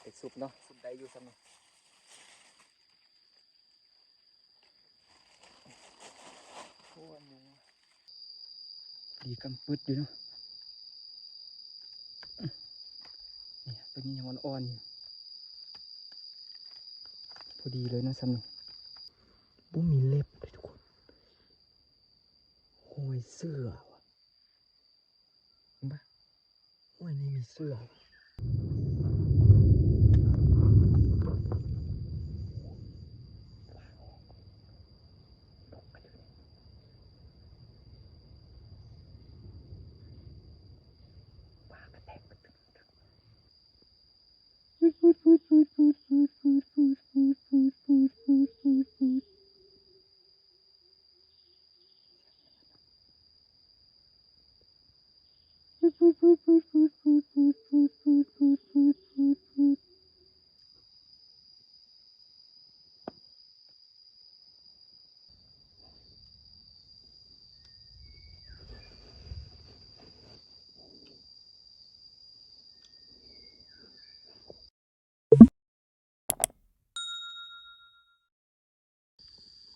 ไปสุบเนาะ สุบได้อยู่ซ้ำเนาะ โอ้ อันนี้ดีกำปึดอยู่เนาะ นี่ ตัวนี้ยังอ่อนๆอยู่ พอดีเลยนะซ้ำนี่ บ่มีเล็บเลยทุกคน ห้อยเสื้อว่ะ เห็นปะ ห้อยนี่มีเสื้อ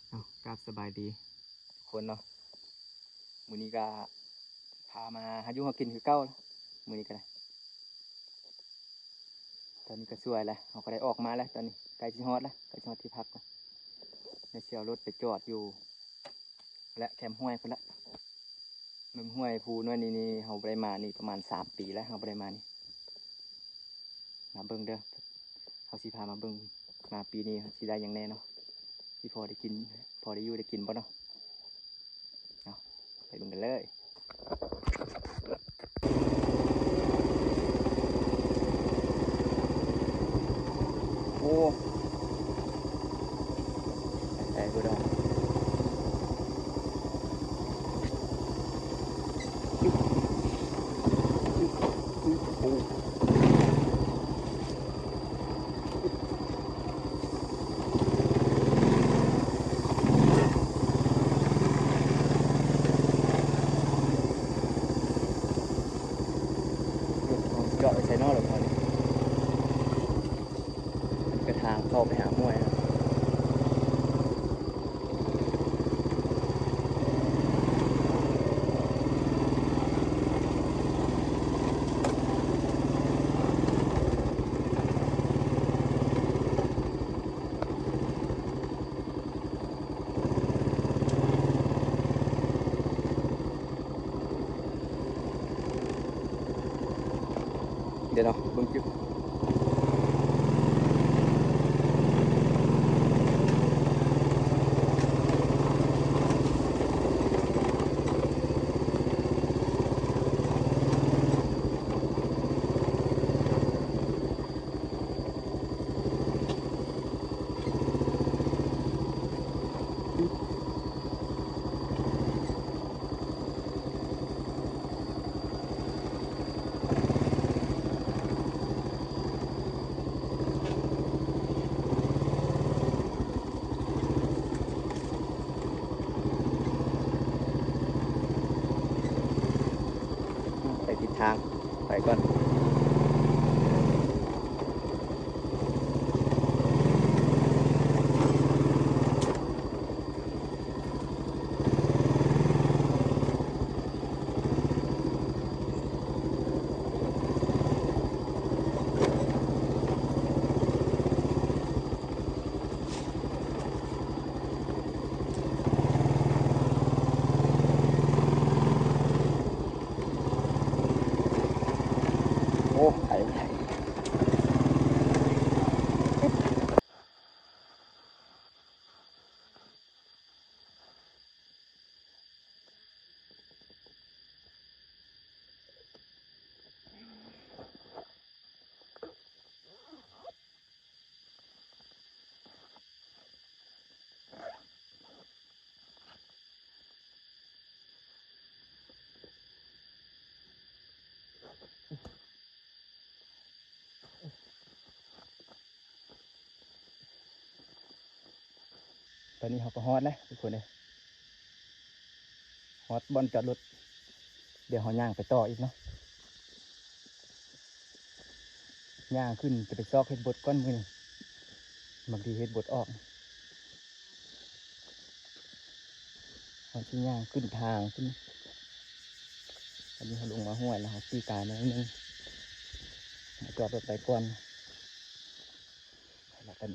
เอ้า กราบสบายดีทุกคนเนาะ มื้อนี้ก็พามาหาอยู่หากินคือเก่า มื้อนี้ก็ได้ ตอนนี้ก็สวยแล้ว เฮาก็ได้ออกมาแล้ว ตอนนี้ใกล้สิฮอดแล้ว ใกล้สิฮอดที่พักแล้ว ได้สิเอารถไปจอดอยู่ และแคมห้วยพุ้นละ เบิ่งห้วยภูน้อยนี่ นี่เฮาบ่ได้มานี่ประมาณสามปีแล้ว เฮาบ่ได้มานี่ มาเบิ่งเด้อ เฮาสิพามาเบิ่ง มาปีนี้สิได้หยังแน่เนาะ สิพอได้กิน พอได้อยู่ได้กินบ่เนาะ เอา ไปเบิ่งกันเลย โอ้ ไปบ่ดอก โอ้ รถของสิจอดไว้ไสเนาะ รถเฮานี่ กระทางเข้าไปหาห้วยเนาะ เดี๋ยวเนาะ เบิ่งจุด ไปผิดทาง ไปก่อน โอ้ ไผ ไผ ตอนนี้เฮาก็ฮอดแล้วทุกคนเอ้ย ຮອດບ່ອນຈອດລົດ ດຽວເຮົາຍ່າງໄປຕໍ່ອີກເນາະ. ຍ່າງຂຶ້ນຈະໄປຊອກເຫັດບົດກ່ອນມື້ນີ້ ບາງທີເຫັດບົດອອກ. ເຮົາຊິຍ່າງຂຶ້ນທາງຂຶ້ນ ອັນນີ້ເຮົາລົງມາຫ້ວຍແລ້ວ ເຮົາຕີກາຍມາໜ້ອຍໜຶ່ງ ມາຈອດລົດໄວ້ກ່ອນ ແລ້ວກັນ.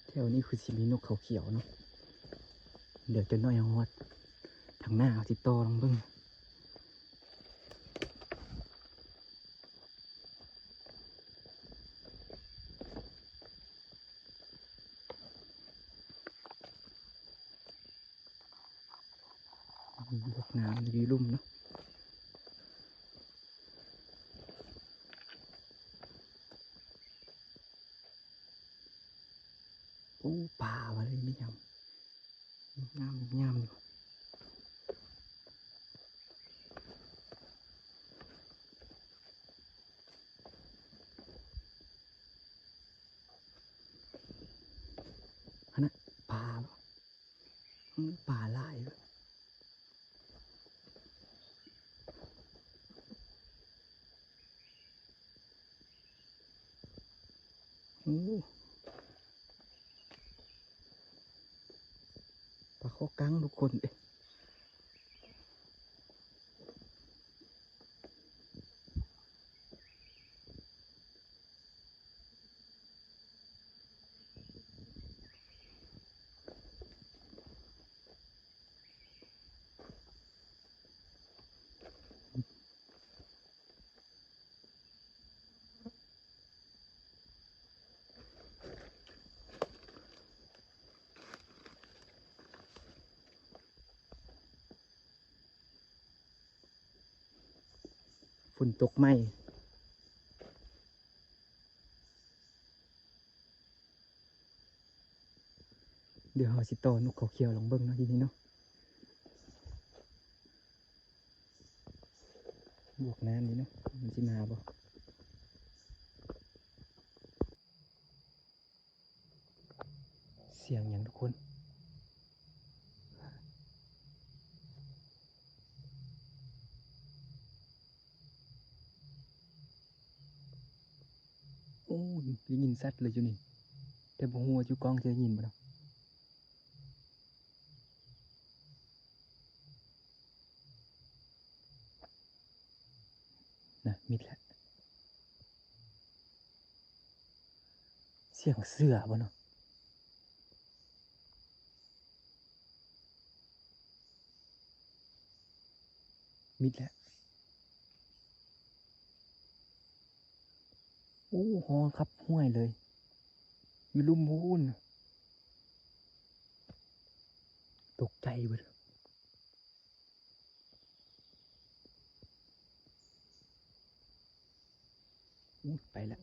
ແຖວນີ້ຄືຊິມີນົກເຂົາຂຽວເນາະ. ດຽວຈັກໜ້ອຍເຮົາຮອດທາງໜ້າ ເຮົາຊິຕໍ່ລອງເບິ່ງ. ບວກນ້ຳຢູ່ລຸ່ມເນາະ. ໂອ້ ປາວ່າເລີຍ ມີຫຍັງງາມໆຢູ່. ຫັ້ນນະ ປາ ປາຫຼາຍ. ໂອ້ ປາຄໍກັງທຸກຄົນເອີຍ. ຝົນຕົກໃໝ່. ດຽວເຮົາຊິຕໍ່ນົກເຂົາຂຽວລອງເບິ່ງເນາະ ທີ່ນີ້ເນາະ. ບວກນ້ຳນີ້ເນາະ ມັນຊິມາບໍ່? ສຽງຫຍັງທຸກຄົນ? ໂອ້ ໄດ້ຍິນຊັດເລີຍຢູ່ນີ້ ແຕ່ບໍ່ຮູ້ວ່າຢູ່ກ້ອງຈະໄດ້ຍິນບໍ່ເນາະ. ນະ ມິດແລ້ວ. ສຽງເສືອບໍ່ເນາະ? ມິດແລ້ວ. ໂອ້ ຮອງຂັບຫ້ວຍເລີຍ ຢູ່ລຸ່ມພຸ້ນ. ຕົກໃຈເບິດ. ອູ້ ໄປລະ.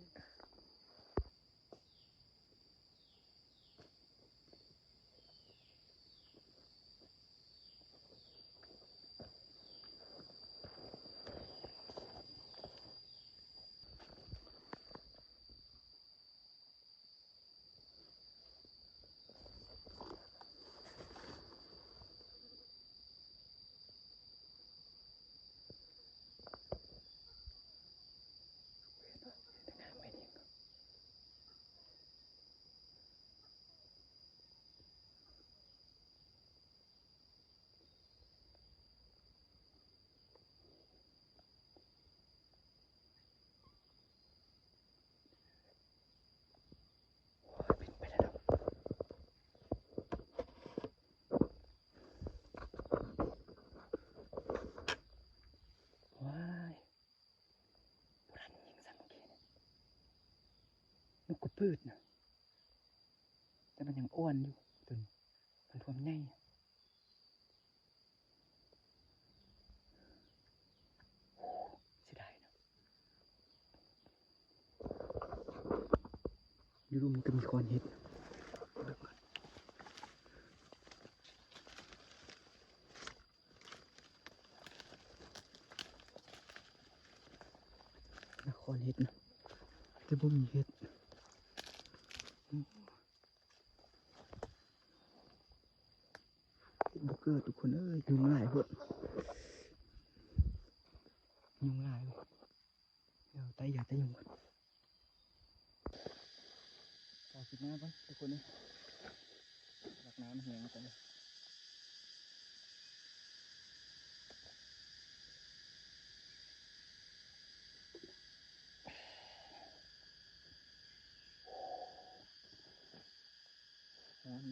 ວ້າຍ ບໍ່ທັນຍິງຊ້ຳເມື່ອກີ້ນີ້ ນົກກະປືດນະ ແຕ່ມັນຍັງອ່ອນຢູ່ ຕົວນີ້ມັນພວມໃຫຍ່. ເສຍດາຍເນາະ ຢູ່ລຸ່ມນີ້ກໍມີຄອນເຫັດ ເບິ່ງກ່ອນ. ນະຄ ກ່ອນເຫັດນະ ແຕ່ບໍ່ມີເຫັດ. ເຫັດບໍ່ເກີດທຸກຄົນເອີຍ ຍຸງຫຼາຍໂພດ ຍຸງຫຼາຍເວີຍ. ດຽວໄຕ້ຢາໄຕ້ຍຸງກ່ອນ. ຂໍຄິດໜ້າກ່ອນທຸກຄົນເອີຍ ຢາກນ້ຳແຮງເລີຍ. ຮ້ອນ.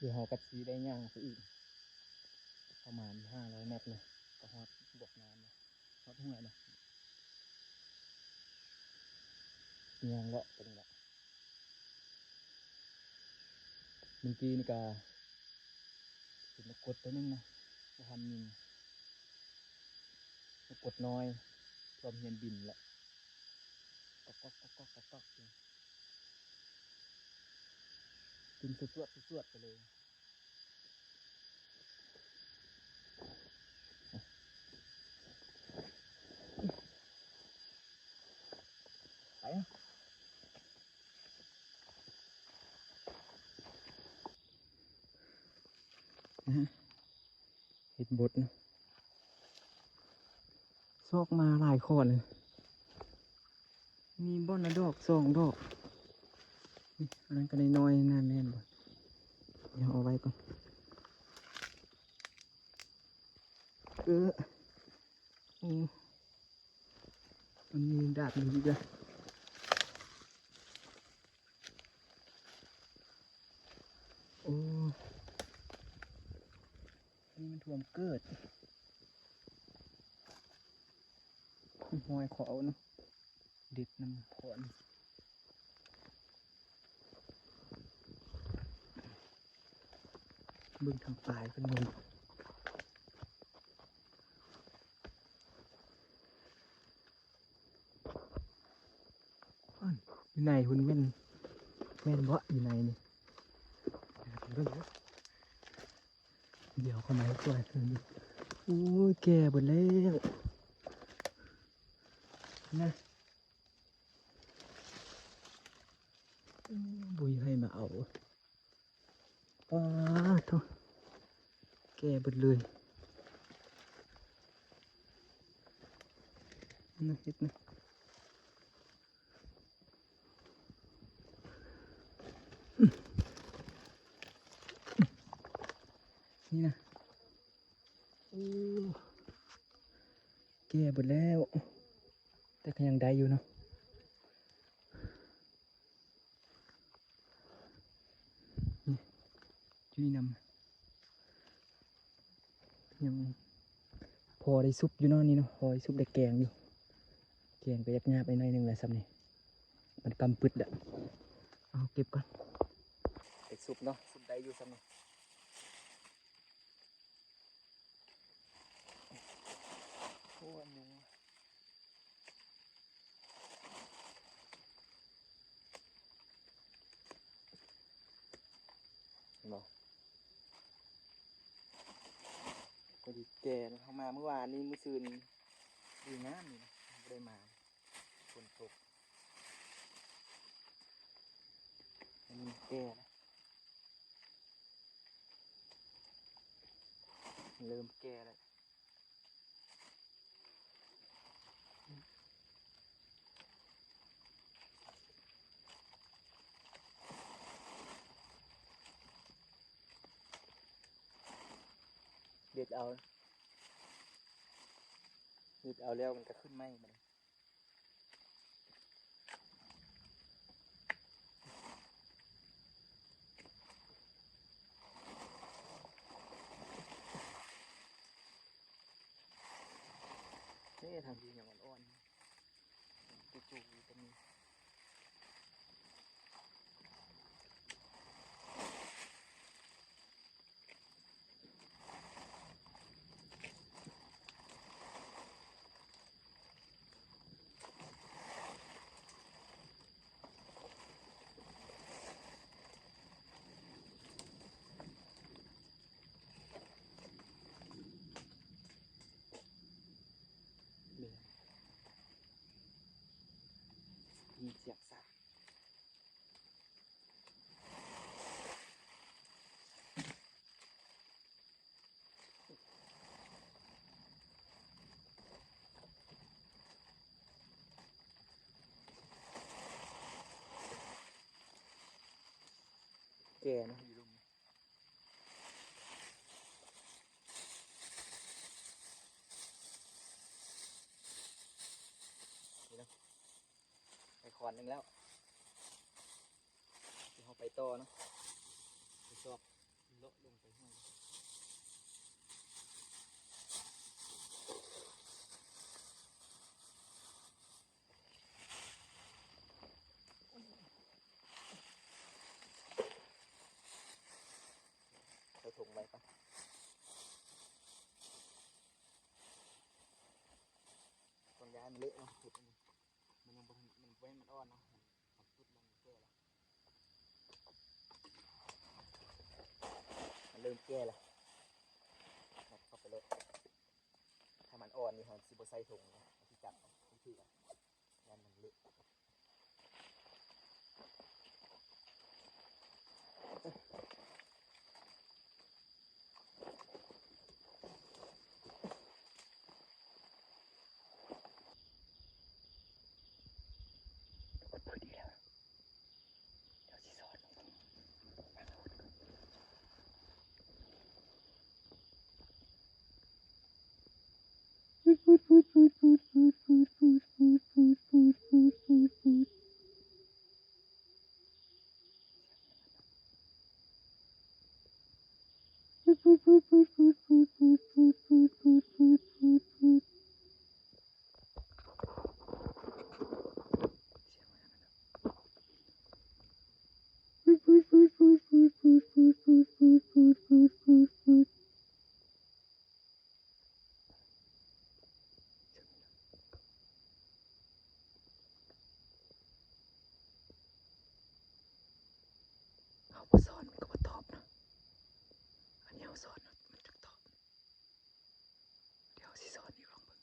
ດຽວເຮົາກໍຊິໄດ້ຍ່າງໄປອີກປະມານຫ້າຮ້ອຍແມັດເນາະ ກໍຮອດບວກນ້ຳແລ້ວ ຮອດຫ້ວຍແລ້ວ. ຍ່າງເລາະໄປນີ້ແຫຼະ. ມື້ກີ້ນີ້ກະເຫັນນົກກົດໂຕໜຶ່ງນະ ບໍ່ທັນຍິງ. ນົກກົດນ້ອຍ ພ້ອມຮຽນບິນແຫຼະ ກອກໆໆໆໆ ຢູ່ ບິນສວດໆໆໄປເລີຍ. ໄປ ເຫັດບົດນະ ຊອກມາຫຼາຍຂອນເລີຍ. ມີບ່ອນລະດອກສອງດອກ ນີ້ ອັນນັ້ນກໍນ້ອຍໆ ນະ ແມ່ນບໍ່? ດຽວເອົາໄວ້ກ່ອນ. ເອີ ໂອ້ ມັນມີດາດນີ້ອີກແລ້ວ. ໂອ້ ອັນນີ້ມັນຖ້ວມເກີດ ຮອຍເຂົາເອົາເນາະ. ເດັດນຳຂອນ ເບິ່ງທາງປາຍເພິ່ນເບິ່ງ ຢູ່ໃນພຸ້ນແມ່ນ ແມ່ນບໍ່ ຢູ່ໃນນີ້ ເບິ່ງເດີ. ດຽວເຂົ້າມາໃກ້ໆ ໂອ້ຍ ແກ່ເບິດແລ້ວນະ ບໍ່ໃຫ້ມາເອົາ. ປາໂທ້ ແກ່ເບິດເລີຍນະ ເຫັດນະ. ນີ້ນະ ໂອ້ ແກ່ເບິດແລ້ວ ແຕ່ກໍຍັງໄດ້ຢູ່ເນາະ ນີ້ ຈຸ້ຍນຳ. ຍັງພໍໄດ້ຊຸບຢູ່ເນາະນີ້ເນາະ ພໍໄດ້ຊຸບໄດ້ແກງຢູ່ ແກງກໍຢາກຍາບໄປໜ້ອຍໜຶ່ງແຫຼະ ຊ່ຳນີ້ ມັນກຳປຶດແລ້ວ. ເອົາເກັບກ່ອນ ໄດ້ຊຸບເນາະ ຊຸບໄດ້ຢູ່ຊ່ຳນີ້. ໂອ້ ຍຸງ. ເນາະ ພໍດີແກ່ເນາະ ເຮົາມາມື້ວານນີ້ ມື້ຊືນດີງາມນີ້ນະ ບໍ່ໄດ້ມາ ຝົນຕົກ. ອັນນີ້ແກ່ແລ້ວ ເລີ່ມແກ່ແລ້ວ. ເດັດເອົາ ເດັດເອົາແລ້ວມັນກໍຂຶ້ນໃໝ່ບັດນີ້. ເອີ ທາງທີ່ຍັງອ່ອນໆ ຈູ່ໆ ກໍມີ. ເອີ ມີສຽງສາບ ແກ່ເນາະ ໄດ້ຂອນໜຶ່ງແລ້ວ ດຽວເຮົາໄປຕໍ່ເນາະ ໄປຊອກເລາະລົງໄປຫ້ວຍ. ເອົາຖົງໄວ້ກ່ອນ ຕ້ອງຢ່າໃຫ້ມັນເລະເນາະ ຂຸດອັນນີ້ ມັນຍັງບໍ່ທັນ ມັນບໍ່ໃຫ້ມັນອ່ອນເນາະ ມັນ ມັນສຸດແລ້ວ ມັນແກ່ແລ້ວ ມັນເລີ່ມແກ່ແລ້ວ ເຂົ້າໄປເລີຍ. ຖ້າມັນອ່ອນນີ້ ເຮົາຊິບໍ່ໃສ່ຖົງນະ ເຮົາຊິຈັບເອົາ ຖືເອົາ ຢ້ານມັນເລະ. ເຮົາບໍ່ສອນມັນກໍບໍ່ຕອບເນາະ ອັນນີ້ເຮົາສອນເນາະ ມັນຈຶ່ງຕອບ. ດຽວຊິສອນອີກ ລອງເບິ່ງ.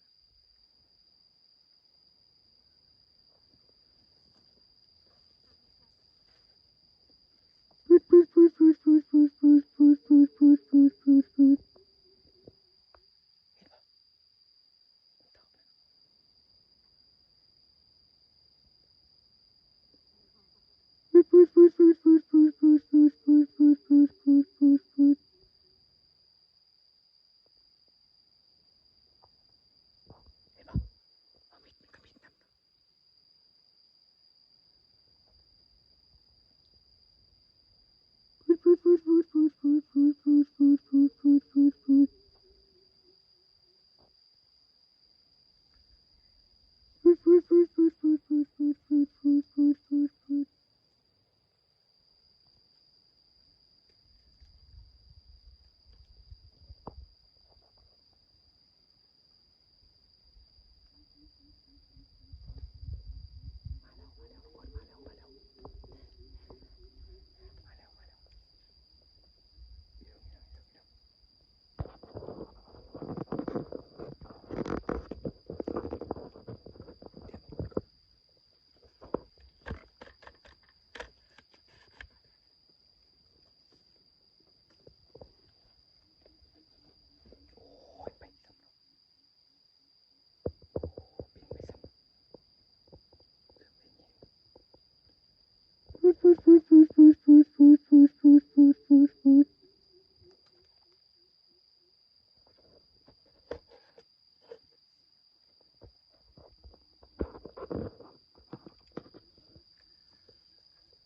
ເຫັນບໍ່? ເອົາມິດ ມັນກໍມິດນຳ.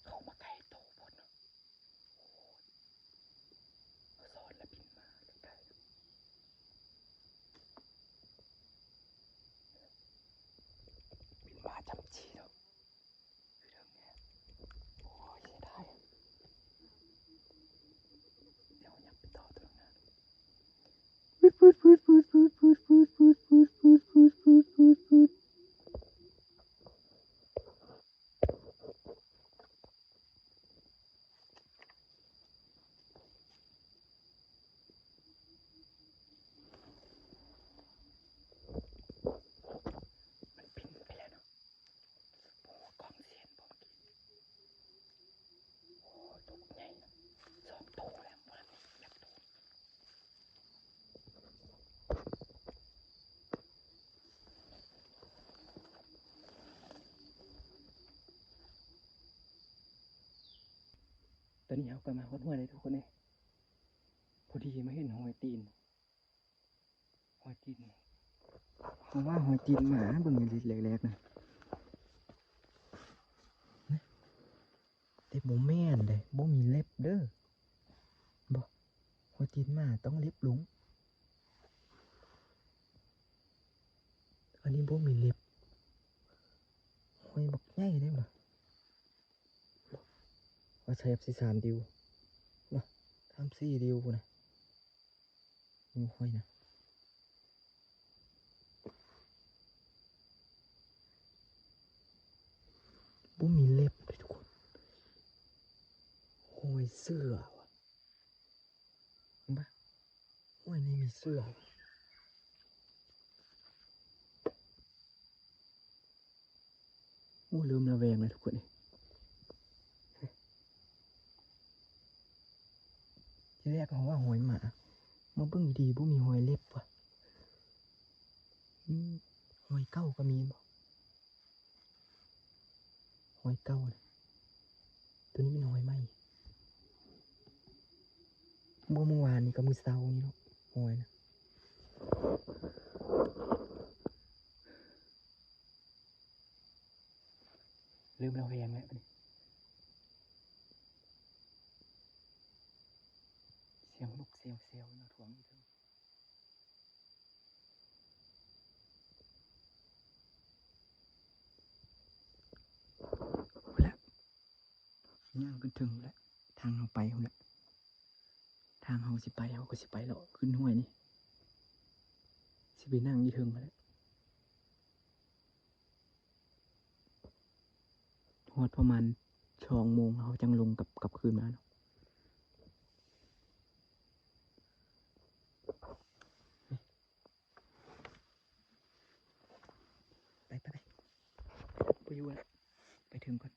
ເຂົ້າມາໃກ້ໂຕໂພດເນາະ. ໂອ້ຍ ເຮົາສອນແລ້ວບິນມາໃກ້ໆ ບິນມາຈຳຈີເນາະ. ໂອ້ຍ ເສຍດາຍ. ດຽວຍັບໄປຕໍ່ຕົວໜ້າ. ມັນປິ່ນໄປແລ້ວເນາະ. ບໍ່ຮູ້ວ່າກ້ອງຊິ ຕອນນີ້ເຮົາກໍມາຮອດຫ້ວຍແລ້ວທຸກຄົນເອີຍ. ພໍດີມາເຫັນຮອຍຕີນ ຮອຍຕີນ ເຮົາວ່າຮອຍຕີນໝາ ເບິ່ງແຫຼກໆນະ. ແຕ່ບໍ່ແມ່ນເດ້ ບໍ່ມີເລັບເດີ. ບໍ່ ຮອຍຕີນໝາຕ້ອງເລັບລົງ. ອັນນີ້ບໍ່ມີເລັບ. ຮອຍບັກໃຫຍ່ເດ້. ວ່າໃສ່ສິບສາມນິ້ວ ບໍ່ ສາມສີ່ນິ້ວພຸ້ນນະ. ໂອ້ ຮອຍນະ ບໍ່ມີເລັບເດ້ທຸກຄົນ. ຮອຍເສືອວ່າ ເຫັນປະ? ໂອ້ຍ ນີ້ມີເສືອ. ໂອ້ ເລີ່ມລະແວງແລ້ວທຸກຄົນເອີຍ. ທີແລກເຮົາວ່າຮອຍໝາ ມາເບິ່ງດີໆ ບໍ່ມີຮອຍເລັບວ່າ. ອືມ ຮອຍເກົ່າກໍມີບໍ່? ຮອຍເກົ່ານະ ໂຕນີ້ແມ່ນຮອຍໃໝ່. ບໍ່ ມື້ວານນີ້ກັບມື້ເຊົ້ານີ້ເນາະ ຮອຍນະ. ເລີ່ມລະແວງແລ້ວບາດນີ້ ສຽງນົກສຽງແຊວຢູ່ນະ ທວງຢູ່ເທິງ. ພຸ້ນແຫຼະ ຍ່າງຂຶ້ນເທິງພຸ້ນແຫຼະ ທາງເຮົາໄປພຸ້ນແຫຼະ. ທາງເຮົາຊິໄປ ເຮົາກໍຊິໄປເລາະຂຶ້ນຫ້ວຍນີ້ ຊິໄປນັ່ງຢູ່ເທິງພຸ້ນແຫຼະ. ຮອດປະມານສອງໂມງ ເຮົາຈັ່ງລົງກັບ ກັບຄືນມາເນາະ. ໄປ ໄປ ໄປ ບໍ່ຢູ່ແລ້ວ ໄປເຖິງກ່ອນ.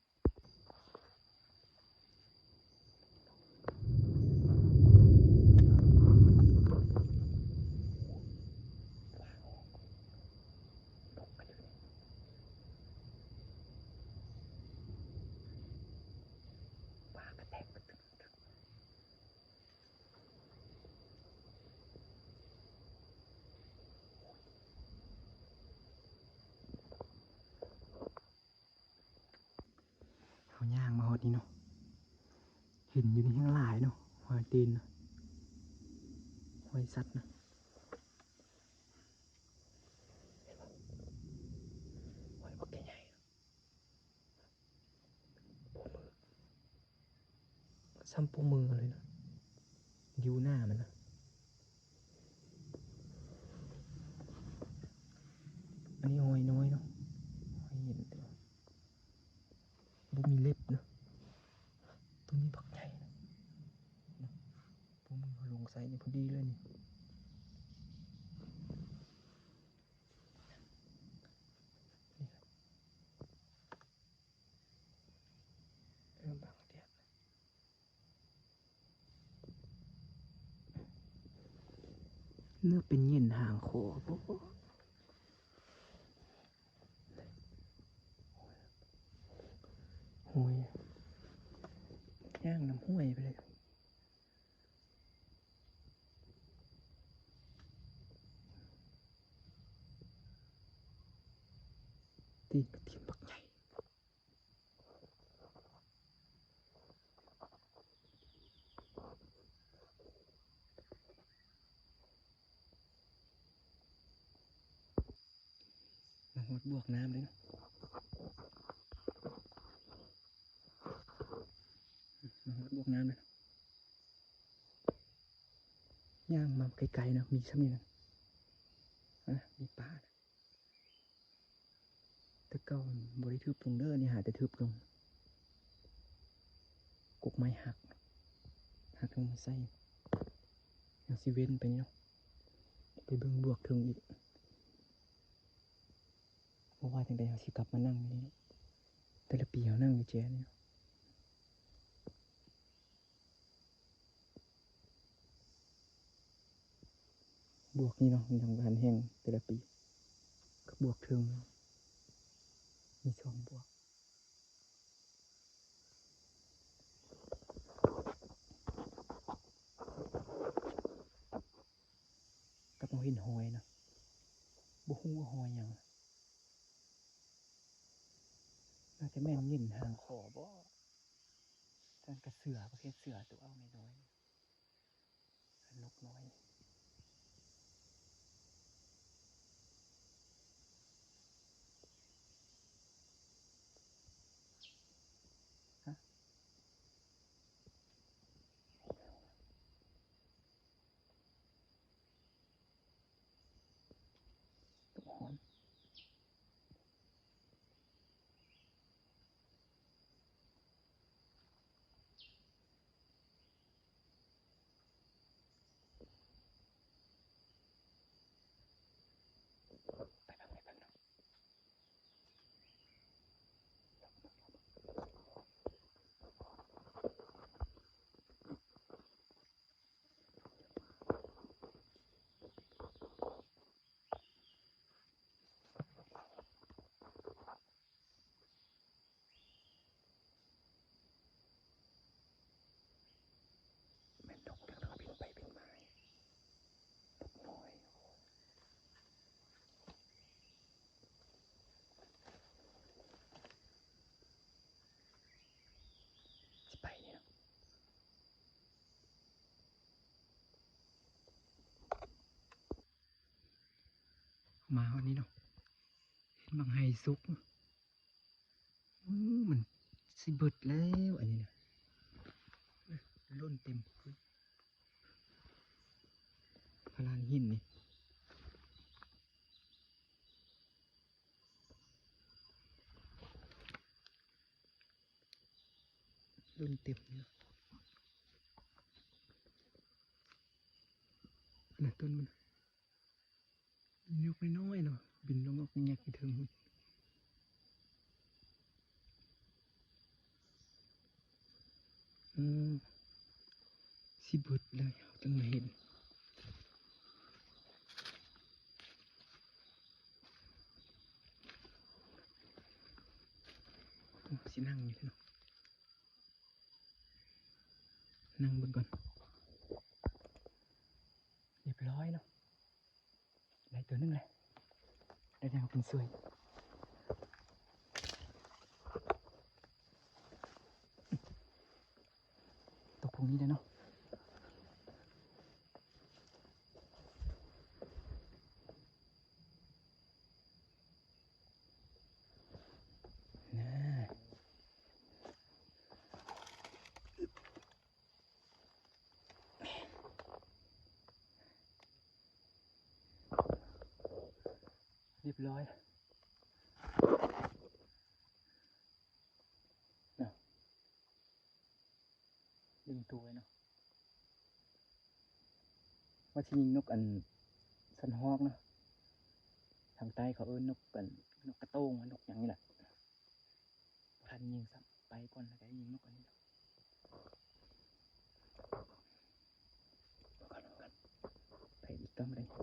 ເຮົາຍ່າງມາຮອດນີ້ເນາະ ເຫັນຢູ່ນີ້ແຮງຫຼາຍເນາະ ຮອຍຕີນນະ ຮອຍສັດນະ. ເຫັນບໍ່? ຮອຍບັກໃຫຍ່ໆ ສ່ຳໂປ້ມືເລີຍນະ ຢູ່ໜ້າມັນນະ. ອັນນີ້ຮອຍນ້ອຍເນາະ ຮອຍເຫັນແຕ່ວ່າບໍ່ມີເລັບນະ. ໂຕນີ້ບັກໃຫຍ່ນະ ໂປ້ມືເຮົາລົງໃສ່ນີ້ພໍດີເລີຍນີ້. ນີ້ ເລີ່ມບັງແດດ ເລີ່ມເປັນເຫງັນຫາງຄໍ. ໂອ້ຍ ຍ່າງນຳຫ້ວຍໄປເລີຍ. ຕີນ ຕີນບັກໃຫຍ່. ມາຮອດບວກນ້ຳເລີຍເນາະ ມາຮອດບວກນ້ຳເລີຍເນາະ. ຍ່າງມາໄກໆນະ ມີຊ່ຳນີ້ນະ ອະ ມີປານະ. ແຕ່ເກົ່າບໍ່ໄດ້ທຶບລົງເດີ ນີ້ຫາແຕ່ທຶບລົງ. ກົກໄມ້ຫັກ ຫັກລົງມາໃສ່ ຍັງຊິເວັ້ນໄປນີ້ເນາະ ໄປເບິ່ງບວກເທິງອີກ. ບໍ່ວ່າຈັ່ງໃດເຮົາຊິກັບມານັ່ງຢູ່ນີ້ເນາະ ແຕ່ລະປີເຮົານັ່ງຢູ່ແຈນີ້ເນາະ. ບວກນີ້ເນາະ ມີທັງບານແຮງແຕ່ລະປີ ກັບບວກເທິງ ມີສອງບວກ. ເຫັນຮອຍນະ ບໍ່ຮູ້ວ່າຮອຍຫຍັງ. ໜ້າຈະແມ່ນເຫງັນຫາງຄໍບໍ? ຊັ້ນກະເສືອ ປະເພດເສືອຕົວເອົາແມ່ນ້ອຍ. ນົກນ້ອຍ ຮະ ຕົກຮ້ອນ. ໄປເບິ່ງ ໄປເບິ່ງເນາະ. ແມ່ນນົກຈັ່ງເນາະ ບິນໄປບິນມາ. ນົກນ້ອຍ ຊິໄປນີ້ເນາະ. ມາຮອດນີ້ເນາະ ເຫັນບັກໄຮສຸກ. ໂອ້ ມັນຊິເບິດແລ້ວອັນນີ້ນະ ຫຼົ່ນເຕັມ ພະລານຫີນນີ້ ຫຼົ່ນເຕັມນີ້. ອັນນັ້ນຕົ້ນມັນ ນົກນ້ອຍໆເນາະ ບິນລົງອອກແງກຢູ່ເທິງພຸ້ນ. ອືມ ຊິເບິດແລ້ວ ຈັ່ງມາເຫັນ. ໂອ້ ຊິນັ່ງຢູ່ເນາະ. ນັ່ງເບິ່ງກ່ອນ. ຮຽບຮ້ອຍເນາະ ໄດ້ຕົວໜຶ່ງແລ້ວ ໄດ້ແນວຄົນສວຍ. ຕົກພວກນີ້ແຫຼະເນາະ. ນາ ຮຽບຮ້ອຍ ນະ. ດຶງຕົວເນາະ ວ່າຊິຍິງນົກອັນສັນຮອກເນາະ ທາງໃຕ້ເຂົາເອີ້ນນົກອັນ ນົກກະໂຕ້ງ ນົກຫຍັງນີ້ແຫຼະ ບໍ່ທັນຍິງຊ້ຳ ໄປກ່ອນແລ້ວກະຍິງນົກອັນນີ້ດອກ. ເອົາກ່ອນ ເອົາກ່ອນ ໄປອີກຕໍ່ໄດ້. ໂ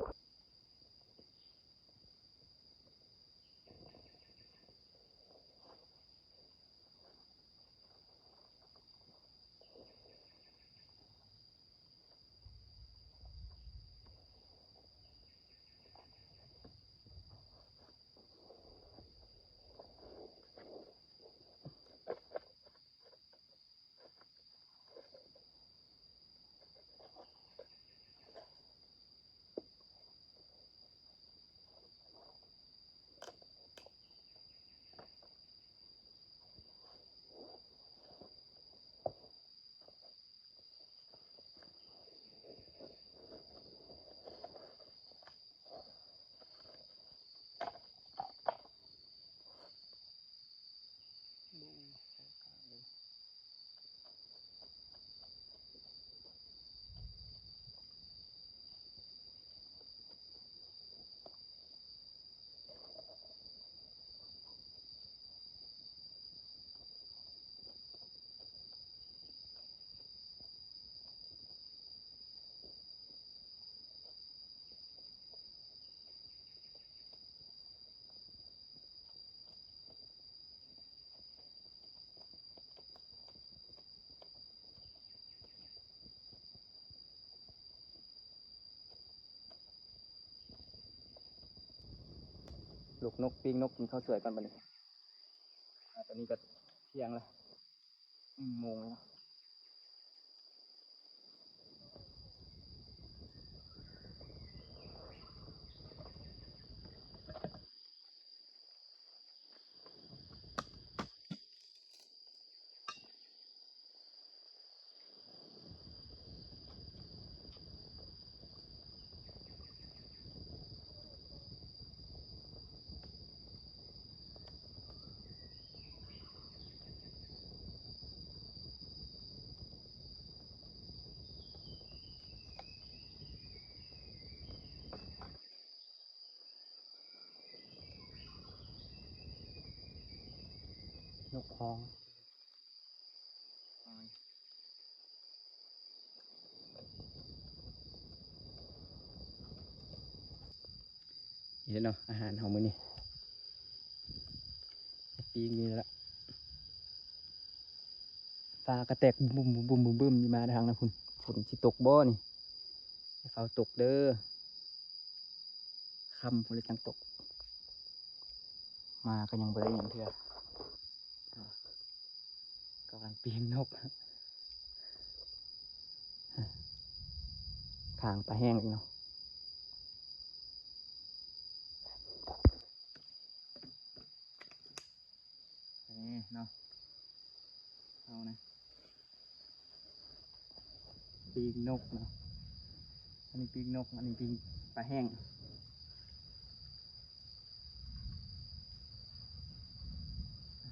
ຈົກນົກ ປີ້ງນົກ ກິນເຂົ້າສວຍກ່ອນບັດນີ້. ອາ ຕອນນີ້ກໍທ່ຽງແລ້ວ ໜຶ່ງໂມງແລ້ວເນາະ. ນົກຂອງ ນີ້ແຫຼະເນາະ ອາຫານເຮົາມື້ນີ້ ປີ້ງນີ້ແຫຼະ. ຟ້າກໍແຕກບຶ້ມໆໆໆ ນີ້ມາທາງນັ້ນພຸ້ນ. ຝົນຊິຕົກບໍ່ນີ້? ໃຫ້ຟ້າວຕົກເດີ້. ຄ່ຳພຸ້ນແຫຼະຈັ່ງຕົກ. ມາກໍຍັງບໍ່ໄດ້ຫຍັງເທື່ອ. ກຳລັງປີ້ງນົກ ຂ້າງປາແຫ້ງອີກເນາະ. ນີ້ເນາະ ເອົານະ ປີ້ງນົກເນາະ. ອັນນີ້ປີ້ງນົກ ອັນນີ້ປີ້ງປາແຫ້ງ.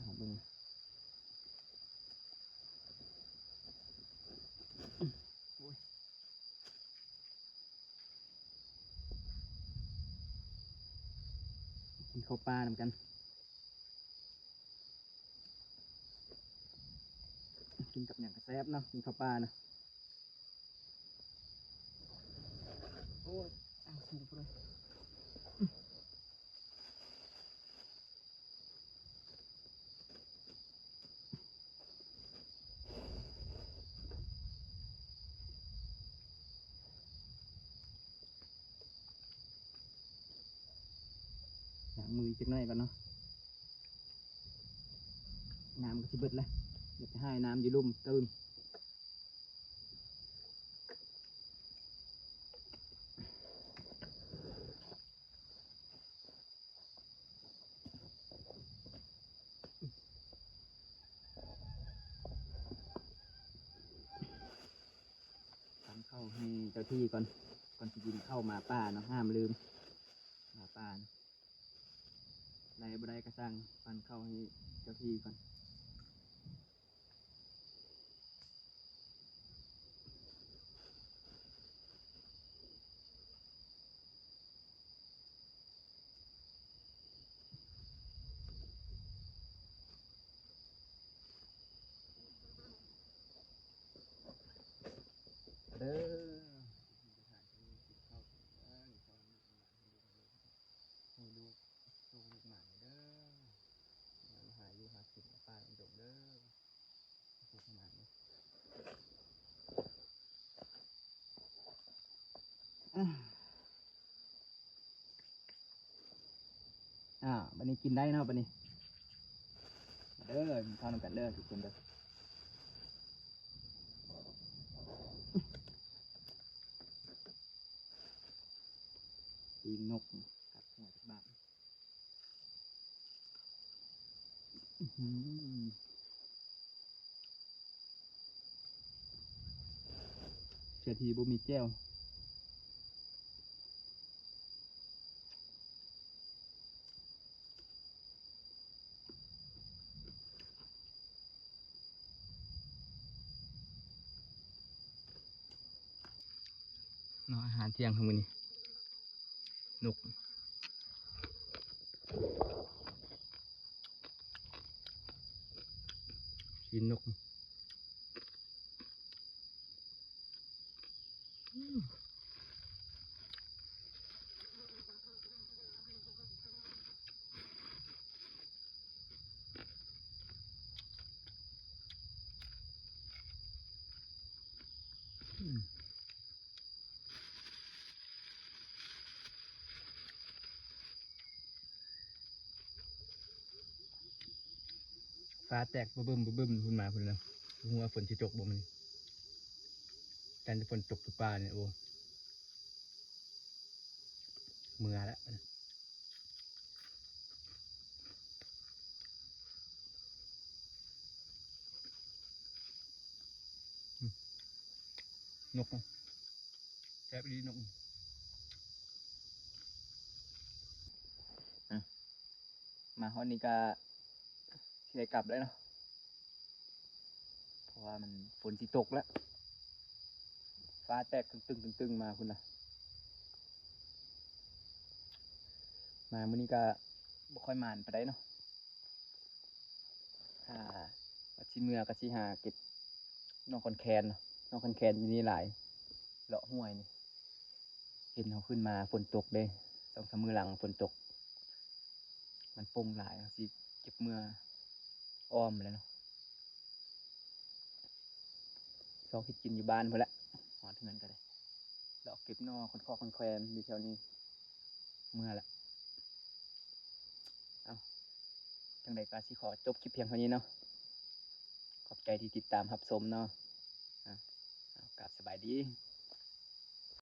ເອົາເບິ່ງ ໂອ້ຍ ກິນເຂົ້າປ່ານຳກັນ. ກິນກັບຫຍັງກໍແຊບເນາະ ກິນເຂົ້າປ່ານະ. ໂອ້ຍ ອ້າວ ສູງພຸ້ນເລີຍ. ລ້າງມືຈັກໜ້ອຍກ່ອນເນາະ. ນ້ຳກໍຊິເບິດແລ້ວ ຢາກຈະຫາຍນ້ຳຢູ່ລຸ່ມຕື່ມ. ປັນເຂົ້າໃຫ້ເຈົ້າທີ່ກ່ອນ ກ່ອນຊິກິນເຂົ້າໝາປ່າເນາະ ຫ້າມລືມ ໝາປ່ານະ. ໄດ້ບໍ່ໄດ້ກໍຊ່າງ ປັນເຂົ້າໃຫ້ເຈົ້າທີ່ກ່ອນ. ເດີ ກິນເຂົ້າ ເອີ ກິນເຂົ້າ ໃຫ້ລູກໂຊກລູກໝານເດີ ມາຫາຢູ່ຫາກິນປ່າດົງເດີ. ອ່າ ບັດນີ້ກິນໄດ້ເນາະ ບັດນີ້ ເດີ ກິນເຂົ້ານຳກັນເດີທຸກຄົນເດີ. ປີ້ງນົກ ກັດຫົວຈັກບາດ. ອືຫື ເສຍທີບໍ່ມີແຈ່ວ. ເນາະ ອາຫານທ່ຽງເຮົາມື້ນີ້ ນົກ ຊີ້ນນົກ. ອືມ. ຟ້າແຕກບຶ້ມໆ ພຸ້ນມາພຸ້ນແລ້ວ. ບໍ່ຮູ້ວ່າຝົນຊິຕົກບໍ່ມື້ນີ້. ຢ້ານແຕ່ຝົນຕົກຢູ່ປ່ານີ້. ໂອ້ ເມື່ອລະ. ນົກ ແຊບອີ່ຫຼີນົກ. ມາຮອດນີ້ກະຊິໄດ້ກັບແລ້ວເນາະ ເພາະວ່າມັນຝົນຊິຕົກແລ້ວ. ຟ້າແຕກຕຶງໆໆໆມາພຸ້ນນະ. ມາມື້ນີ້ກະບໍ່ຄ່ອຍໝານປານໃດເນາະ. ຖ້າວ່າຊິເມືອກະຊິຫາເກັບໜໍ່ຂອນແຄນເນາະ. ໜໍ່ຂອນແຄນຢູ່ນີ້ຫຼາຍ ເລາະຫ້ວຍນີ້. ເຫັນເຮົາຂຶ້ນມາຝົນຕົກເດ້ ສອງສາມມື້ຫຼັງຝົນຕົກ ມັນປົ່ງຫຼາຍ. ເຮົາຊິເກັບເມືອອ້ອມແລ້ວເນາະ. ຊອກເຮັດກິນຢູ່ບ້ານພຸ້ນແຫຼະ. ຮອດເຮືອນກະໄດ້ເລາະເກັບໜໍ່ຂອນຄອກຂອນແຄນຢູ່ແຖວນີ້ ເມືອລະ. ເອົ້າ ຈັ່ງໃດກະຊິຂໍຈົບຄລິບພຽງເທົ່ານີ້ເນາະ. ຂອບໃຈທີ່ຕິດຕາມຮັບຊົມເນາະ. ເອົ້າ ກາບສະບາຍດີ.